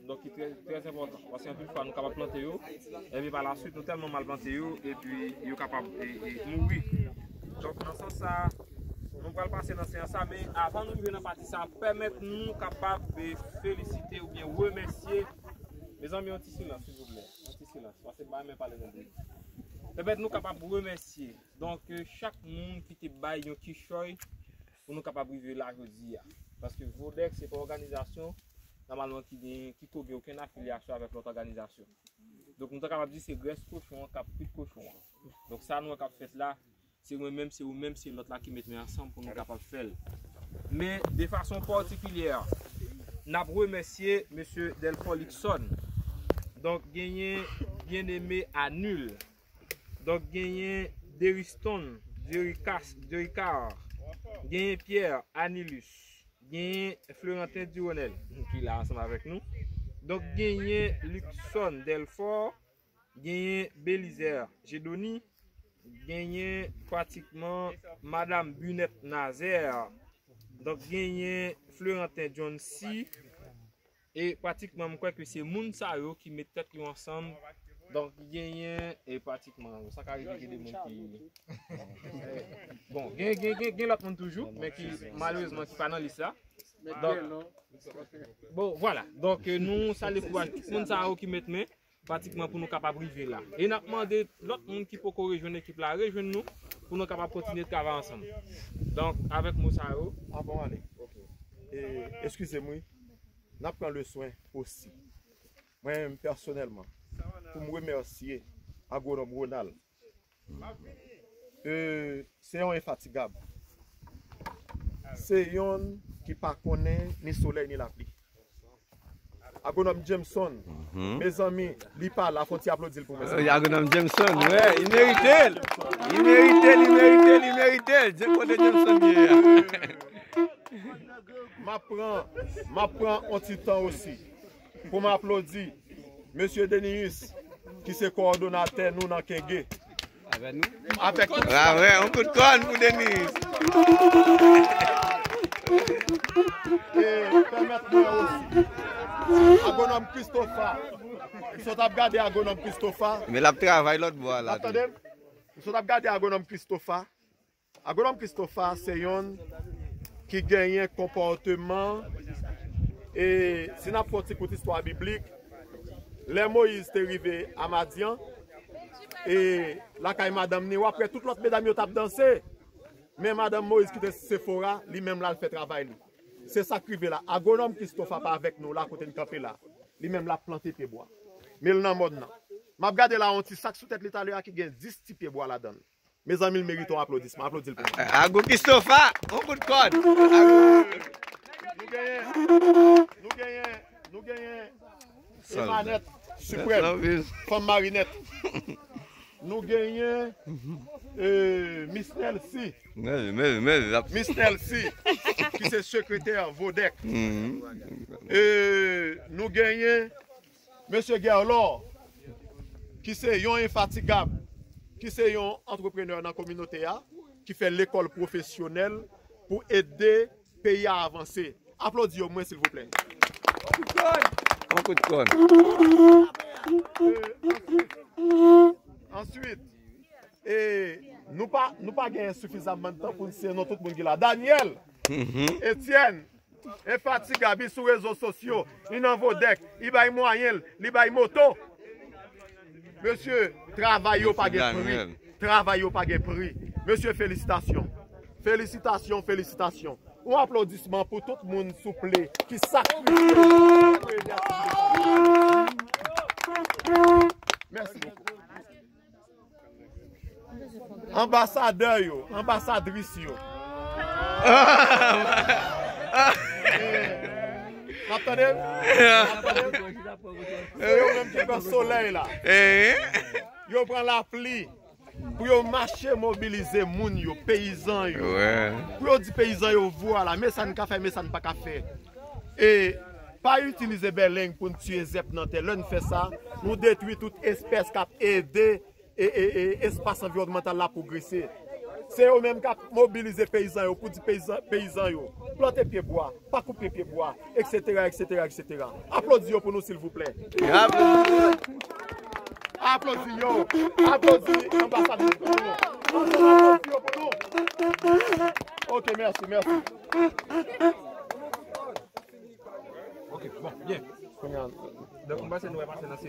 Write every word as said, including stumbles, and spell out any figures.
Donk, ki trè, trè enpòtan. Paske anpil fwa, nou kapab plante yo, epi pa la swit, nou tèlman mal plante yo, epi yo kapab e, e, mouri. Donk, nan sans sa, nou pral pase nan seyans sa, men avan nou rive nan pati sa, pèmèt nou kapab e, felisite oubyen remèsye. Mezanmi, yon ti silans, silvouplè. Yon ti silans, paske m pa renmen pale nan bri. Pèmèt nou kapab remèsye. Donk, e, chak moun ki te bay yon kichòy pou nou kapab rive la jodi a. Paske Vodèk se pa òganizasyon, nòmalman, ki gen, ki ko gen okenn afilyasyon avèk lòt òganizasyon. Donk, nou ta kapab di se grès kochon an k ap kwit kochon an. Donk, sa nou wè k ap fèt la, se mwen menm, se ou menm, se lòt la ki met men ansanm pou nou kapab fè l. Men, de fason patikilyè, n ap remèsye mesye Delfort Luckson. Donk, genyen Bien-Aimé Anil. Donk, genyen Deriston Dericas, Dericard, genyen Pierre Anilus, genyen Florentin Duronel, ki la ansanm avèk nou. Donk, genyen Luckson Delfort, genyen Belizaire Gedoni, genyen pratikman Madam Bunette Nazaire, donk, genyen Florentin John C, E pratikman, m kwè ke se moun sa yo ki met tèt yo ansanm. Donk, genyen, e pratikman, sa ka rive gen de moun ki. Bon, gen, gen, gen, gen lòt moun toujou, men ki, malerezman, ki pa nan lis la. Donk, bon, vwala. Donk, e, nou salye kouraj tout moun sa yo ki met men, pratikman, pou nou kapab rive la. E n ap mande lòt moun ki poko rejwenn ekip la, rejwenn nou, pou nou kapab kontinye travay ansanm. Donk, avèk mo sa yo. Avan w ale. E, eskize m, wi. N ap pran le swen osi. Mwen menm pèsonèlman, pou m remèsye Agwonòm Ronald. E, se yon enfatigab. Se yonn ki pa konnen ni solèy ni lapli. Agwonòm Jameson, mezanmi, li pa la, fè yon ti aplodi l pou mwen. Wi, Agwonòm Jameson, wi, li merite l. Li merite l, li merite l, li merite l. Jan kote Jameson ye a. M ap pran, m ap pran yon ti tan osi pou m aplodi mesye Denius, ki se kowòdonatè nou nan Kenge. Avèk nou? Avèk tout. Bravo, yon kout kòn pou Denius. E pèmèt mwen osi. Agwonòm Christopher. Si w t ap gade Agwonòm Christopher. Men l ap travay lòt bò a la. Tande m? Si w t ap gade Agwonòm Christopher. Agwonòm Christopher se yonn ki genyen konpòteman, e si n ap fè yon ti kout istwa biblik, lè Moyiz te rive a Madyan, e lakay madanm ni, w ap wè tout lòt medam yo t ap danse, men madanm Moyiz ki te Sefora, li menm l al fè travay li. Se sa k rive la. Agwonòm Christopher pa avèk nou la kote n kanpe la. Li menm l ap plante pyebwa. Men l nan mòn nan. M ap gade la yon ti sak sou tèt li talè a ki gen dis ti pyebwa ladan l. Mezanmi, l merite yon aplodisman. Aplodi l pou mwen. Agwo Christopher, yon kout kòn. Nou genyen, nou genyen, nou genyen Emanèt Siprèm, fanm Marinèt. Nou genyen, e, Miss Nelcy. Miss Nelcy, ki se sekretè Vodèk. E, nou genyen Mesye Guerlor, ki se yon enfatigab, ki se yon antreprenè nan kominote a, ki fè lekòl pwofesyonèl pou ede peyi a avanse. Aplodi yo mwen, silvouplè. Yon kout kòn. E, answit, answit, e, nou pa, nou pa genyen sifizamman tan pou n siyen non tout moun ki la. Daniel, Etienne, enfatigab, li sou rezo sosyo, li nan Vodèk, li bay mwayen l, li bay moto. Mesye, travay yo pa gen pri. Travay yo pa gen pri. Mesye, felisitasyon. Felisitasyon, felisitasyon. Yon aplodisman pou tout moun, souple, ki sakrifye pou ede aktivite sa. Mèsi bokou. Anbasadè yo, anbasadris yo. N ap tande? N ap tande? Se yo menm ki pran solèy la. Yo pran lapli. Pou yo mache mobilize moun yo, peyizan yo. Pou yo di peyizan yo, vwala, men sa n ka fè, men sa n pa ka fè. E pa itilize bèleng pou n tiye zèb nan tè. Lè n fè sa, nou detwi tout espès k ap ede e, e, e, espas anviwònmantal la pwogrese. Se yo menm k ap mobilize peyizan yo pou di peyizan, peyizan yo, plante pye bwa, pa koupe pye bwa, et cetera, et cetera, et cetera. Aplodi yo pou nou, silvouplè. Aplodi yo. Aplodi anbasadris pou nou. Aplodi yo pou nou. Ok, mèsi, mèsi. Ok, bon, byen. Kounye a, donk, m panse nou wè pase nan